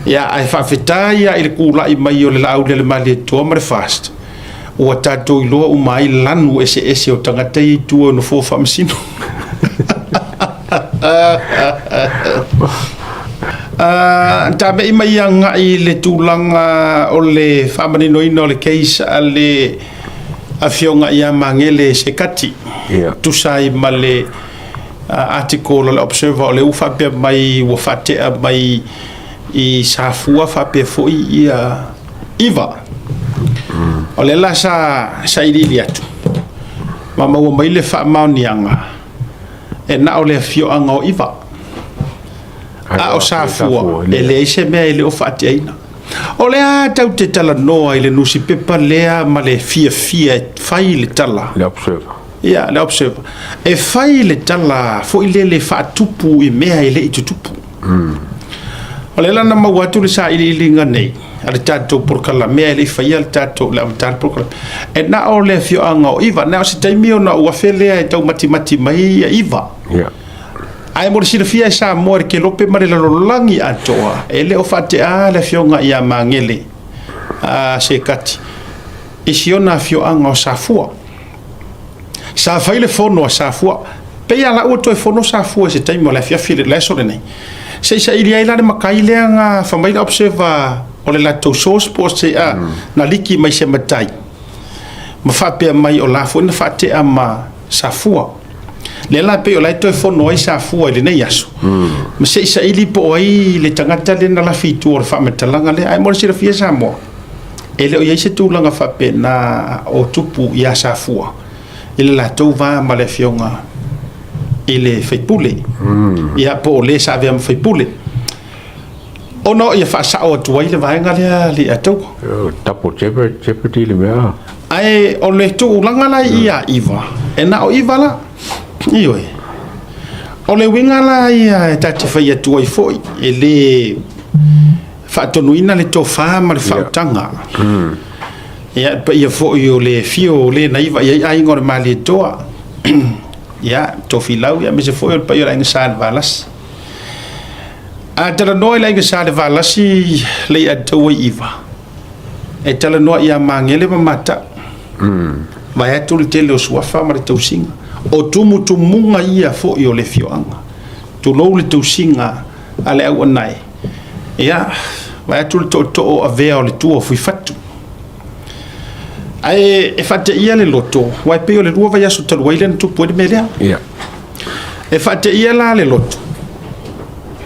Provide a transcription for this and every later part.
Ia, ae faafetai lava i le kula'i mai o le Laauli a le Malietoa ma le FAST, ua tatou iloa uma ai lanu eseese o tagata ia i tua o nofoa faamasino. Tame'i mai agai i le tulaga o le faamaninoina o le case a le Afioga ia Magele Sekati, tusa ai ma le article o le Observer o lea ua faapea mai ua faatea mai i Safua faapea foi ia Iva. O lea la sa sailiili atu ma maua mai le faamaoniaga e na o le afioaga o Iva. A o Safua, e leai se mea e le o faateaina. O lea tatou te talanoa i le nusipepa lea ma le fiafia e fai le tala. Le Observer. Ia, le Observer. E fai le tala foi lele faatupu i mea e le i tutupu. O lea la na maua atu le sailiiliga nei a le tatou polokalame ae le i faia le tatou le amata le polokalame. E na o le afioaga o Iva, na o se taimi ona ou afe lea e taumatimati mai ia Iva. Ae mo le silafia e Samoa i le kelope ma le lalolagi atoa, e le o faatea le afioga ia Magele Sekati i si ona afioaga o Safua. Sa fai le fono a Safua, pei lava la ua toe fono Safua i se taimi o le afiafi le aso lenei. Se i saili ai la le matai lea na fai mai le Observer o le latou source po o se a, na liki mai se matai ma faapea mai o la foi na faatea ma Safua. Lea la pei o la e toe fono ai Safua i lenei aso, ma se i saili po o ai le tagata lea na lafi i tua o le faamatalaga lea. Ae mo le silafia Samoa, e le o i ai se tulaga faapena o tupu ia Safua i le latou va ma le afioga i le faipule, ia po o le sa avea ma faipule. Ona ia faasao atu ai le vaega lea le Ataua. Double jeopardy le mea. Ae o le tulaga la ia Iva, e na o Iva la. Ioe. O le uiga la ia e ta te fai atu ai foi, e le faatonuina le tofa ma le faautaga. Ia, e paia foi o le afio o le na iva i ai aiga o le Malietoa. Ia, Tofilau, ia aemaise foi o le paia o le Aiga Salevalasi. A talanoa i le Aiga Salevalasi le i Ataua i Iva, e talanoa ia Magele ma Mata'u. Vaeatu le tele o suafa ma le tausiga. O tumutumuga ia foi o le afioaga. Tulou le tausiga a le auanae, ia, vaeatu le tootoo o avea o le tua o Fuifatu. Ae e faateia le loto, aua e pei o le 2 vaiaso talu ai lea na tupu ai le mea lea. E faateia la le loto,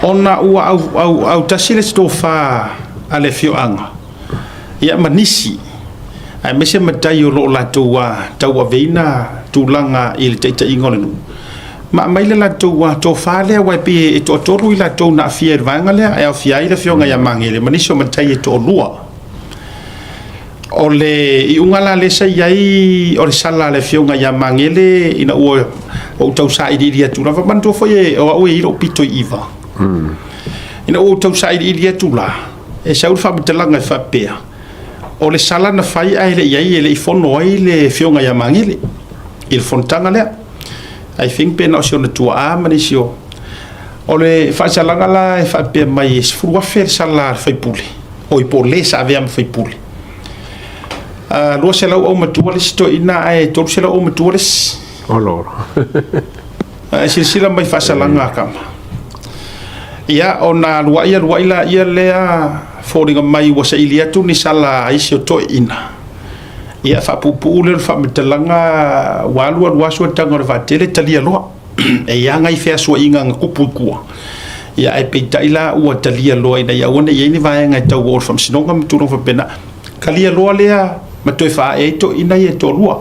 ona ua autasi le tofa a le afioaga, ia ma nisi, aemaise matai o lo o latou tauaveina tulaga i le taitaiga o le nuu, ma aumai le latou tofa lea, aua e pei e toatolu i latou na aafia i le vaega lea, e aofia ai le afioga ia Magele ma nisi o matai e toalua. O le iuga la lea sa i ai o le sala a le afioga ia Magele ina ua ou tau sailiili atu lava, manatua foi o au e i ai lou pito i Iva. Ina ua ou tau sailiili atu la, e sau le faamatalaga e faapea, o le sala na fai ae le i ai, e le i fono ai le afioga ia Magele i le fonotaga lea. I think pe na o si ona tuaa ma nisi o... O le faasalaga la e faapea mai e 10,000 le sala a le faipule, oi po o le sa avea ma faipule. 200 aumatua le isi toeaina ae 300 aumatua le isi. Ola ola. Ae silasila mai faasalaga a kama. Ia, ona aluai aluai laia lea foliga mai ua saili atu ni sala a isi o toeaiina. Ia, faapuupuu lea o le faamatalaga ua alu alu lava suataga o le vaatele talia loa. E i ai lava nai feasuaiga na tupu i tua, ia ae peitai la ua talia loa ina ia aua ne i i ai ni vaega e tau o i le faamasinoga ma tulaga faapena. Talia loa lea ma toe faaee ai toeaiina ia e toalua.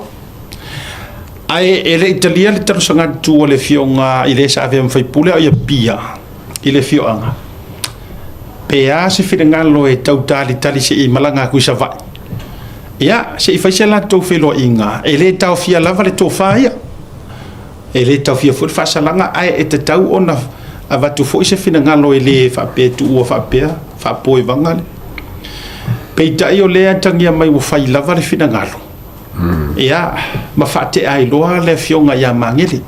Ae e le i talia le talosaga atu a le afioga i le sa avea ma faipule a o i Apia i le afioaga, pe a se finagalo e tau talitali se i malaga atu i Savaii, ia se i fai se latou feiloaiga, e le taofia lava le tofa ia, e le taofia foi le faasalaga, ae e tatau ona avatu foi se finagalo e le faapea e tuua faapea faapoevaga le. Peitai o lea e atagia mai ua fai lava le finagalo, ia, ma faatea ai loa le afioga ia Magele.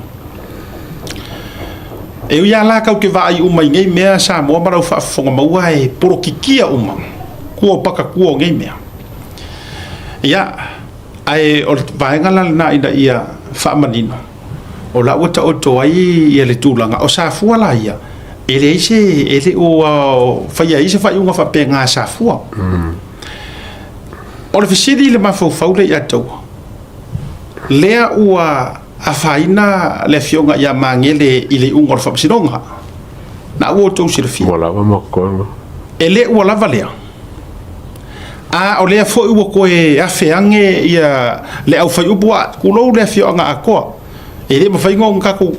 E ui lava la kau te vaai uma i nei mea Samoa ma lau faafofoga maua e polokikia uma kua o paka kua o nei mea. Ia, ae o le vaega la lena ina ia faamanino, o la ua taoto ai ia le tulaga o Safua la ia, e leai se, e le o faia ai se faaiuga faapena a Safua. O le fesili i le mafaufau lea ia te au, lea ua afaina le afioga ia Magele i le iuga o le faamasinoga. Na ua outou silafia. Ua lava ma totoega. E le ua lava lea. A o lea foi ua toe afe age ia le aufaiupu a tulou le afioaga atoa. E le mafai ona tatou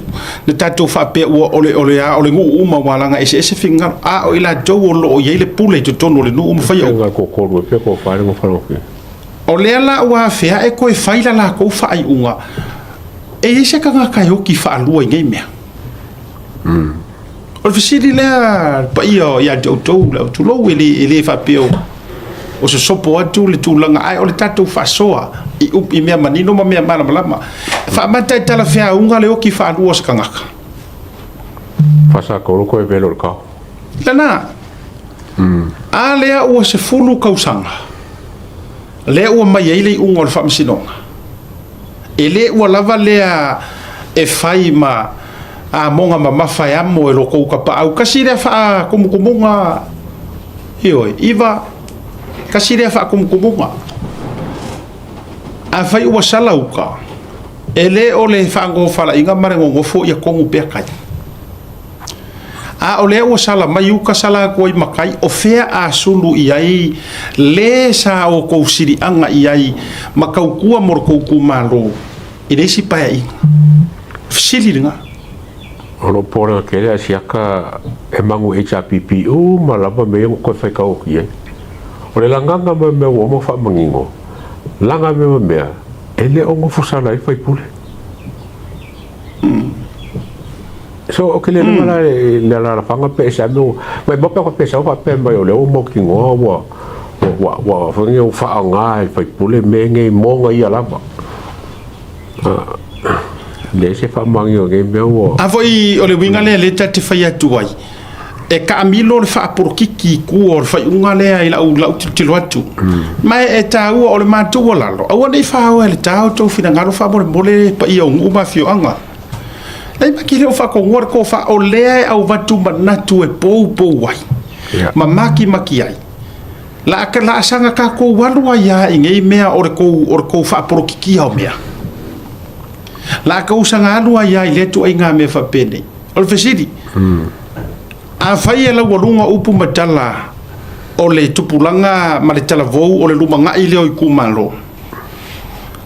na tatou faapea ua o le o le a o le nuu uma ua laga eseese finagalo. A o i latou o lo o i ai le pule i totonu o le nuu ma faia upu. O lea la ua afea e toe fai la latou faaiuga, e i ai se tagata e oti faalua i nei mea. O le fesili lea le paia ia te outou, le au tulou, e le, e le faapea o, o sosopo atu le tulaga, ae o le tatou faasoa i, i mea manino ma mea malamalama. Faamata e talafeauga le oti faalua o se tagata. Faasakolo koe velo le kao. Lena, a lea ua 10 tausaga, lea ua mai ai le iuga o le faamasinoga. E le ua lava lea e fai ma amoga mamafa e amo e lo kou kapaau. Kasi lea faakumukumuga, ioe, iva, kasi lea faakumukumuga. Afai ua sala uka, e le o le faagofalaiga ma le gogofo ia kogu pea kai. A o lea ua sala mai uka sala atu ai ma kai, o fea a sulu i ai le sa outou siliaga i ai ma tautua mo le tou itumalo i le isi paeaiga? Fesili lena. O lou popolega tele a siaka e magu HRPP uma lava mea ia na toe faitau atu i ai. O le lagaga ma mea ua uma faamanino, laga mea ma mea e le o nofo sala ai le faipule. So, o ke le lenga la le alalafaga pe ese ame ua, mai mo pe pe sau faapea mai o lea ua mautinoa ua ua ua foi nei ua faaaoga e le faipule mea nei mo na ia lava. Leai se faamaoniga o nei mea ua. A foi o le uiga lea lea ta te fai atu ai, e taamilo le faapolokiki i tua o le faaiuga lea i lau lau tilotilo atu. Ma e taua o le matou alalo, aua ne i faaoa e le ta outou finagalo faamolemole paia o nuu ma afioaga. Ai ma ke le o faatonua le tofa, o lea e auvatu manatu e poupou ai, ma makimaki ai. La la saga tatou alu ai lava i nei mea o le tou o le tou faapolokikia o mea. La tou saga alu ai lava i lea ituaiga mea faapenei. O le fesili, afai e laualuga upu ma tala o le tupulaga ma le talavou o le lumanai lea o itumalo,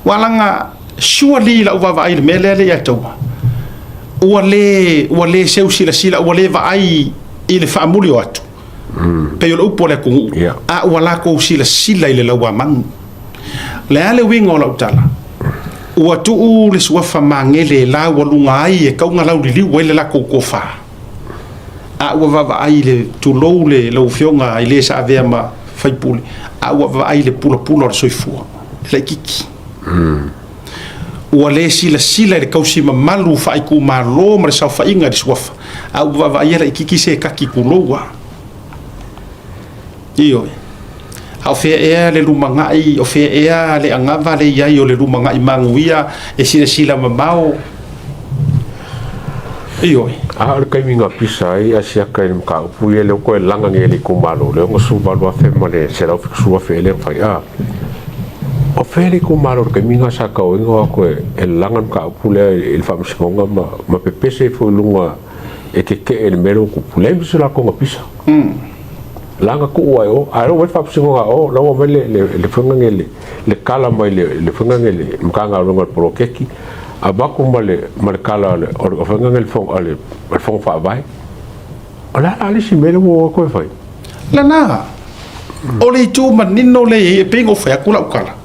ua laga surely i lau vaavaai i le mea lea lea ia te au, ua le, ua le seu silasila, ua le vaai i le faamuli o atu, pei o le upu a le atunuu, a ua latou silasila i le lauamanu. O le a le uiga o lau tala? Ua tuu le suafa magele e laualuga ai e tau lauliliu ai le latou tofa, a ua vaavaai i le, tulou le lau afioga i le sa avea ma faipule, a ua vaavaai i le pulapula o le soifua, le laitiiti. Ua le silasila i le tausi mamalu faaitumalo ma le saofaiga i le suafa, a ua vaavaai e laitiiti se kaki, tulou a. Ioe. A o fea ea le lumanai, o fea ea le anava le i ai o le lumanai manuia e silasila mamao. Ioe. A o le taimi na pisa ai a siaka i le mataupu ia lea ua toe laga nei e le itumalo le 68,000 ma le 170,000 ea lea na fai a. O fea le itumalo i le taimi na sa tau ai ona o atu e laga le mataupu lea i le faamasinoga ma ma pepese ifo i luga e tetee i le mea lea ua tupu. Leai ma se latou na pisa. Laga tuu ai o, ae o le faamasinoga o, la ua aumai le le le faiga nei le le kala mai le le faiga nei le Matagaluega o le poloketi, avatu ma le ma le kala o le o le faiga nei le fono le le fono faavae. O le a la le isi mea lea ua o atu e fai? Lana, o le itu manino lea e i ai, e pei ona ou fai atu lau tala,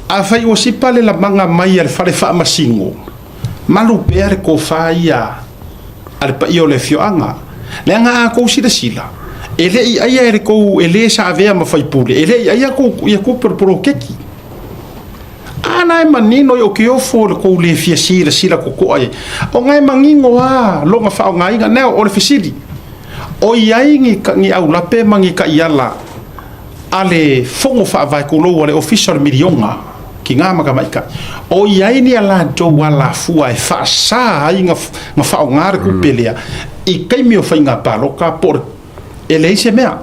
afai ua sipa le lamaga mai a le fale faamasino, malu pea le tofa ia a le paia o le afioaga. Leaga a tou silasila, e le i aia e le tou, e le sa avea ma faipule, e le i aia tou, ia tupe o le poloketi. A na e manino i o ke ofo le kou le fia silasila koko'a i ai. O nga e manino a lona faaaogaina nea o le fesili. O i ai ni ni aulape ma ni ta'iala a le Fono Faavae tulou a le Ofisa o le Miliona ki ngā matamaitai. O i ai ni a latou alafua e faasā ai na faaaoga le tupe lea i taimi o faiga palota po o le e leai se mea.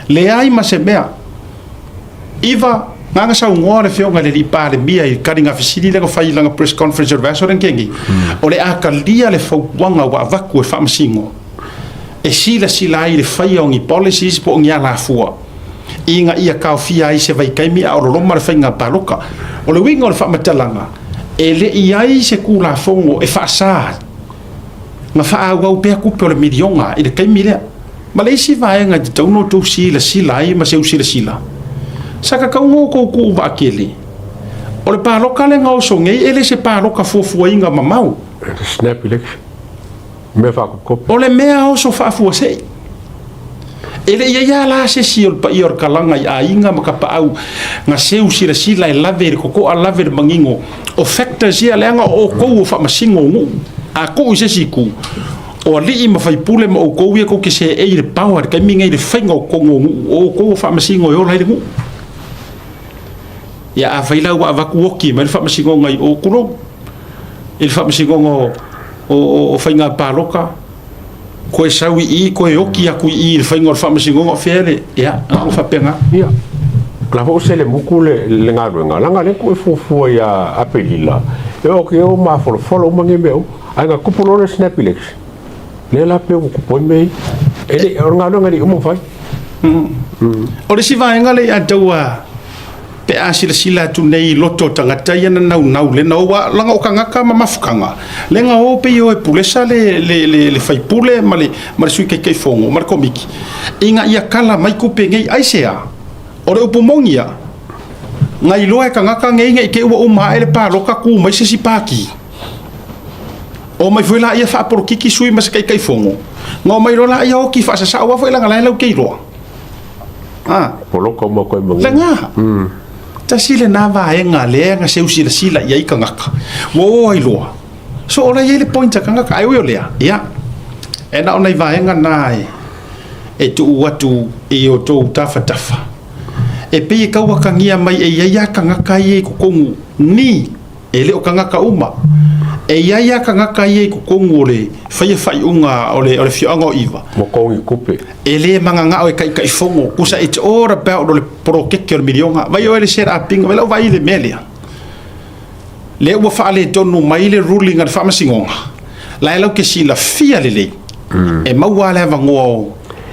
Leai ma se mea. Iva, na na saunoa le Afioga i le Alii Palemia i le taliga fesili lea na fai i lana press conference o le vaiaso lea na tea nei, o le a talia le fautuaga ua avatu e Faamasino e silasila ai i le faia o ni policies po o ni alafua ina ia taofia ai se vaitaimi a o loloma le faiga palota. O le uiga o le faamatalaga, e le i ai se Tulafono e faasa ai na faaauau pea tupe o le miliona i le taimi lea. Ma le isi vaega e tatau ona outou silasila ai ma seu silasila, sa tatau ona outou tuu vaatele, o le palota lea na oso nei e le se palota fuafuaina mamao. Snap election. Mea faakopikopi. O le mea oso faafuasei. E le i ai lava la se isi o le paia o le kalaga i aiga ma tapaau na seu silasila e lave i le totoa lave i le manino o factors ia leaga o outou o faamasino o nuu. A tuu i se isi itu, o alii ma faipule ma outou ia tou te seei i le power i le taimi lenei i le faiga o totonu o nuu, o outou o faamasino e ola ai le nuu. Ia afai la ua avatu oti mai le faamasinoga i o, tulou, i le faamasinoga o faiga palota, koe sau i i, koe oki aku i i i le faiga o le faamasinoga, o fea le, ia, o faapena. Ia, la foi se le muku le galuega, leaga lea ku e fuafua ia Aperila, e oki e o mafolafolo uma nei mea uma, ae na tupu loa le snap election, lea la pei ua tupu ai mea ia. E le, o le galuega e le i uma ona fai. O le isi vaega lea ia te au a, pe a silasila atu nei i loto o tagata ia na naunau le na o, aua leaga o tagata ma mafutaga, le na o pei o e pulesa le, le, le, le faipule ma le, ma le sui taitaifono ma le komiti, ina ia kala mai tupe nei. Aisea? O le upu moni ia, na iloa e tagata nei ne i te i ua uma ae le palota tu mai se isi pati. Omai foi laia faapolokiki sui ma se taitaifono, na omai loa laia oti faasasao aua foi leaga la e latou te iloa. Ah. Poloka uma koe mangi. Lena. Tasi lena vaega lea na seu silasila i ai tagata. Ua o ai loa. So o la e i ai le point a tagata, ae ui o lea, ia, e na o nai vaega na e tuu atu i outou tafatafa. E pei e tau atagia mai e i ai lava tagata ia i totonu ni E le o tagata uma. E i ai lava tagata ia i totonu o le faia faaiuga o le o le afioaga o Iva. Mo kongi kupe. E le magagao e taitaifono, kusa it's all about o le polokeke o le miliona. Vai oe le set up ina, vai lau vaai i le mea lea. Lea ua faaletonu mai le ruling a le Faamasinoga, la e lau te silafia lelei, e maua lava le avanoa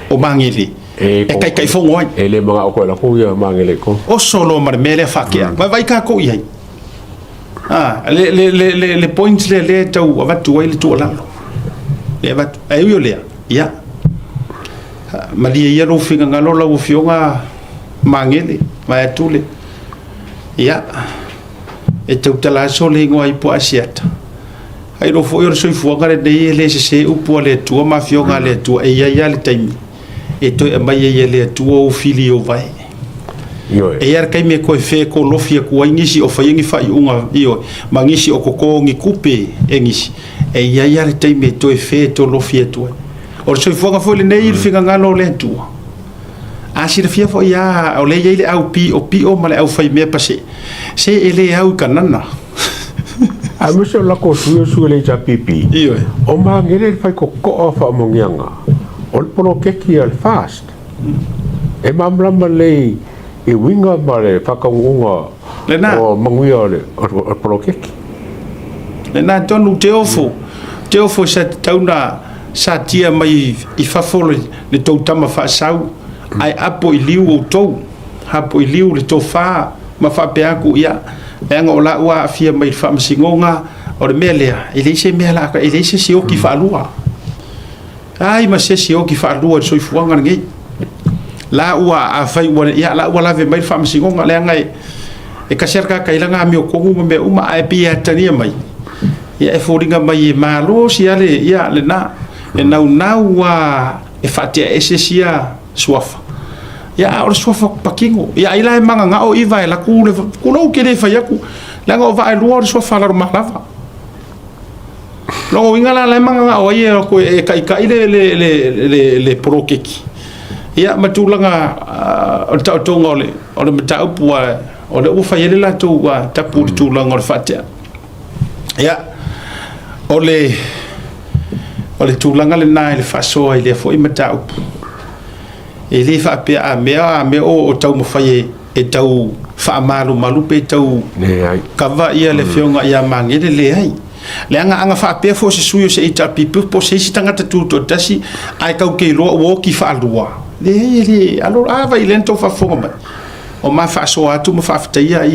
o Magele e taitaifono ai. E le magao koe lako ia Magele i tonu. Oso loa ma le mea lea faatea. Vaivai tatou i ai. Ah, le, le, le, le, le point lea lea e tau avatu ai le tuualalo. Le avatu. Ae ui o lea, ia, malie ia lou finagalo lau Afioga Magele, vaeatu le, ia, e tautala aso le igoa ipu a Asiata. Ai lou foi o le soifuaga lenei e le sese upu a le Atua ma afioga a le Atua, e i ai lava le taimi e toe aumai ai e le Atua ou fili i ou vae. Ioe. E i ai le taimi e toe fetolofi atu ai nisi o faia ni faaiuga, ioe, ma nisi o toto ni tupe e nisi. E i ai lava le taimi e toe fetolofi atu ai. O le soifuaga foi lenei i le finagalo o le Atua. A silafia foi lava o lea e i ai le au piopio ma le au faimea pasee, se e le au i Kanana. Aemaise o lako sui o sui o le HRPP, Ioe. o Magele le faikokoa o faamanuiaga o le poloketi a le FAST. E malamalama lelei i uiga ma le faataunuuga Lena. o manuia o le poloketi. Lena tonu te ofo, te ofo sa tatau na satia mai i fafo le tou tama faasau, ae apo i liu outou, apo i liu le tofa ma faapea atu, ia, leaga o la ua aafia mai i le faamasinoga, o le mea lea, e leai se mea la, e leai se isi oki faalua. Ai ma se isi oki faalua i le soifuaga lenei. La ua afai ua, ia, la ua lave mai le faamasinoga, leaga e kasi lava le tagata i lana amiotonu ma mea uma, ae pei e atagia mai, ia e foliga mai e malosi lava le, ia, lena, e naunau lava e faateaese sia suafa. Ia a o le suafa patino. Ia ai la e magagao iva e laku le kulou ke le fai atu. Leaga o vaa e lua o le suafa a Lalomalava. Lona uiga la la e magagao ai e atu e taitai le le le le le poloketi. Ia ma tulaga o le taotoga o le mataupu o le ua fai ai le latou tapu i le tulaga o le faatea. Ia o le tulaga lena i le faasoa i lea foi mataupu. E le faapea a mea o taumafai e tau faamalumalu pe tau Leai. kava ia le afioga ia Magele, leai. Leaga aga faapea foi o se sui o se HRPP po o se isi tagata tutoatasi ae tau te iloa ua oti faalua. Leai e le alo a vai lea na tou faafofoga mai. O ma faasoa atu ma faafetaia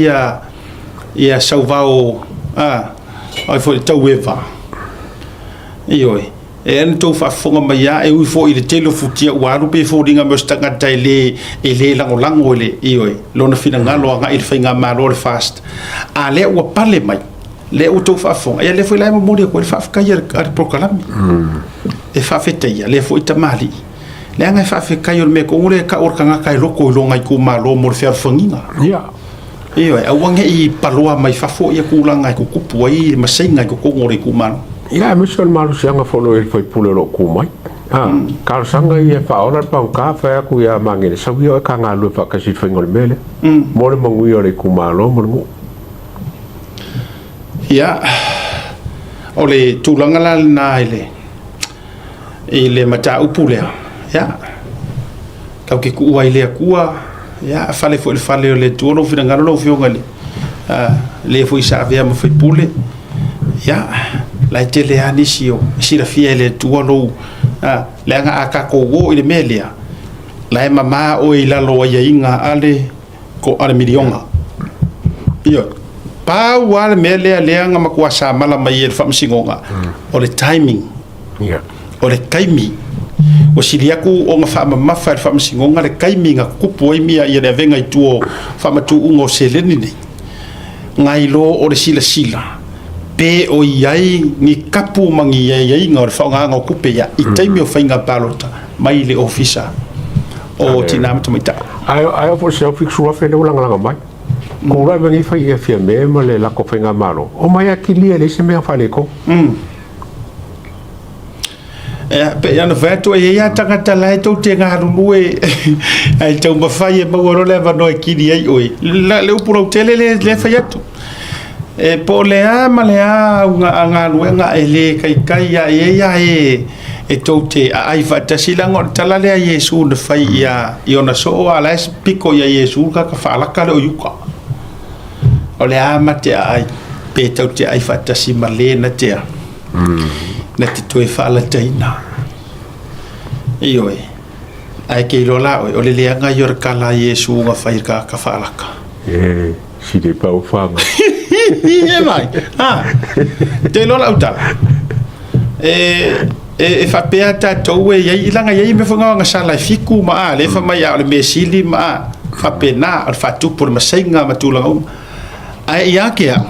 ia sauvao ai foi taueva. Ioe. E na tou faafofoga mai a e ui foi i le tele o futia ua alu pe foliga mai o se tagata e le lagolago i le ioe lona finagalo agai i le faigamalo o le FAST. A lea ua pale mai, lea ua tou faafofoga, ia lea foi la e momoli atu ai le faafetai a le polokalame. E faafetaia lea foi tamalii. Leaga e faafetai o le mea tonu lea e tau o le tagata e loto i lona itumalo mo le fealofagiga. Ioe, aua ne i paloa mai fafo ia tulaga e tutupu ai masaiga i totonu o le itumalo. Ia, aemaise o le malosiaga foi o lo o i le faipule o lo o tu mai. Talosaga ia e faaola le pagota fai atu ia Magele sau ia oe ka galulue faatasi i le faiga o le mea lea. Mo le manuia o le itumalo ma le nuu. Ia, o le tulaga la lena i le mataupu lea, ia, tau te tuua ai le Atua, ia, fale foi i le fale o le Atua lou finagalo lau Afioga i le le foi sa avea ma faipule, ia, la e tele lava nisi o silafia e le Atua lou, leaga a tatou o i le mea lea, la e mama oe i lalo o aiaiga a le miliona. Ioe. Pau lava le mea lea na matua samala mai e le faamasinoga, o le timing. O le taimi. Ua sili atu ona faamamafa e le faamasinoga le taimi na tutupu ai mea ia le avega i tua o faamatuuga o seleni nei. Nai lo o le silasila pe o i ai ni kapu ma ni aiaiga o le faaaogaina o tupe ia i taimi o faiga palota mai le ofisa o Tina ma Tamaitai. Ae o foi se au 70,000 lea ua lagalaga mai. Kula e ngi fai e fia me ma le lako faiga malo. O mai akilia le se mea faaletonu. E pe ana fai atu e ia tagata la e tou te galulue ai taumafai e maua loa le avanoa e kili ai oe. Le upu lautele le fai atu. E po o le a ma le a auga galuega e le kaikai a e ia e tou te aai faatasi leaga o le tala lea a Iesu na fai ia i ona soo a la e piko ia Iesu ka ka faalaka le o Iuka. O le a ma te aai pe tau te aai faatasi ma le na tea. Na te toe faalataina. Ioe. Ae ke iloa la oe, o le leaga ia o le kala a Iesu na fai ka ka faalaka. E si le pau whanga. E mai. Ha. Te iloa lau tala. E faapea tatou e iai laga iai mea foi na sala e fiku ma a le fa mai a o le mea sili ma a faapena o le faatupu o le masaiga ma tulaga uma. Ae ia ke au,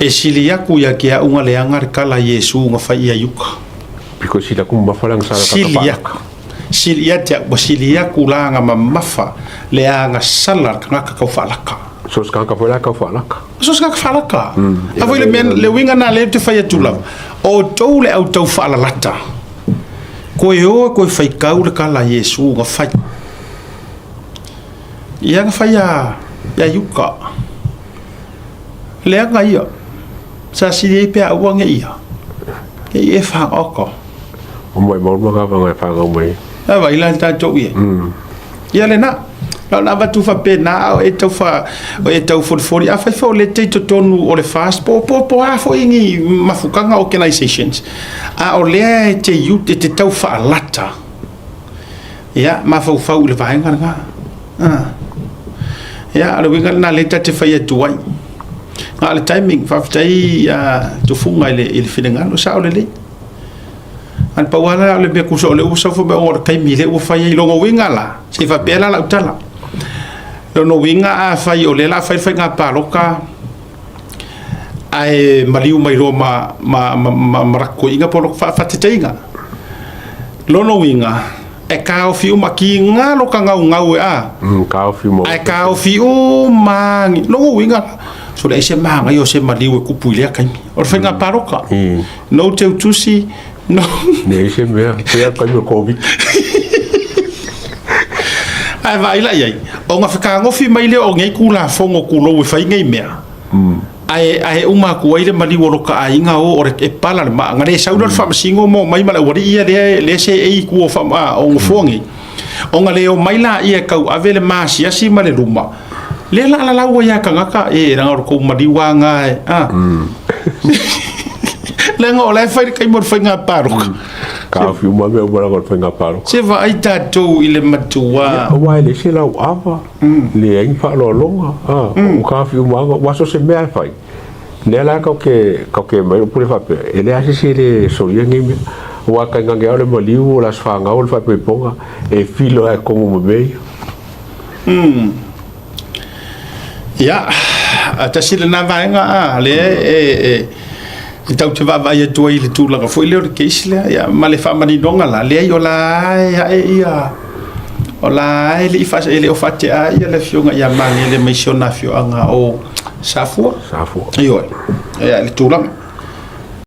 e sili atu ia ke au nga leaga le kala a Iesu na fai ia Iuka. Because sila ku mafa lang sala ka Sili atu. Sili ia te au, sili atu la nga mamafa le aga sala le tagata kau faalaka. So se ka foi la ka whaalaka. So se ka faalaka. A foi le mea le uiga na le te fai atu lava. O tou le au tau faalalata. Koe o koe faikau le kala a Iesu na fai. Ia na fai ia Iuka. Leaga ia. Sa sili ai pe aua nge ia. Ke i e whaoko. O mai mau ma ka ngai whangau mai. A vai la tatou ia. Ia le na. La na avatu faapena o e tau fa o e tau folifoli a fai foi le te totonu o le FAST po po po a foi ni mafukaga organizations. A o lea e te iu te te tau faalata. Ia mafaufau i le vaega lena. Ia o le uiga lena lea ta te fai atu ai. Na o le timing faafetai tufuga i le finagalo sao lelei. An pau lava o le mea kusa o le ua sau foi mai o le taimi lea ua fai ai lona uiga la se i faapea la lau tala. Lona uiga a fai o lea la fai le faiga palota ae maliu mai loa ma rakoiga po o faateteiga. Lona uiga E taofi uma ki galo ka gaugau e a. Taofi uma. Ae taofi uma ni. Lona uiga, so leai se magaia o se maliu e kupu i lea taimi. O le faiga palota. No teutusi, no. Leai se mea, pei lava le taimi o le Koviti. Ae vaai la i ai, ona fetagofi mai lea o nei Tulafono tulou e fai nei mea, ae, ae uma atu ai le maliu o lota aiga o, o le, e pala le maa. Na le sau lea o le faamasino ma omai ma le aualii ia lea, lea seei i tua o, faa, o nofoa nei. Ona le omai laia e tauave le maasiasi ma le luma, lea la lalau ai lava tagata, e leaga o le tou maliu lava lena e, a. Leaga o la e fai le taimi o le faiga palota. Taofi uma mea uma leaga o le faiga palota. Se vaai tatou i le matua. Aua e leai se lauava, leai ni faaaloaloga, ua taofi uma lava, aua so o se mea lava e fai, lea la tatou te, tatou te aumai upu lea faapea, e leai lava se isi e le solia lenei mea. Aua tainane lava o le maliu, o le aso fanau, o le faaipoipoga, e filo lava i totonu ma mea ia. Ia, tasi lena vaega a, lea e, e tatou te vaavaai atu ai i le tulaga foi lea o le case lea, ia, ma le faamaninoga la, leai o la e ae ia, o la e le i e le o faatea ia le afioga ia Magele mai si ona afioaga o Safua. Safua. Ioe, ia, le tulaga.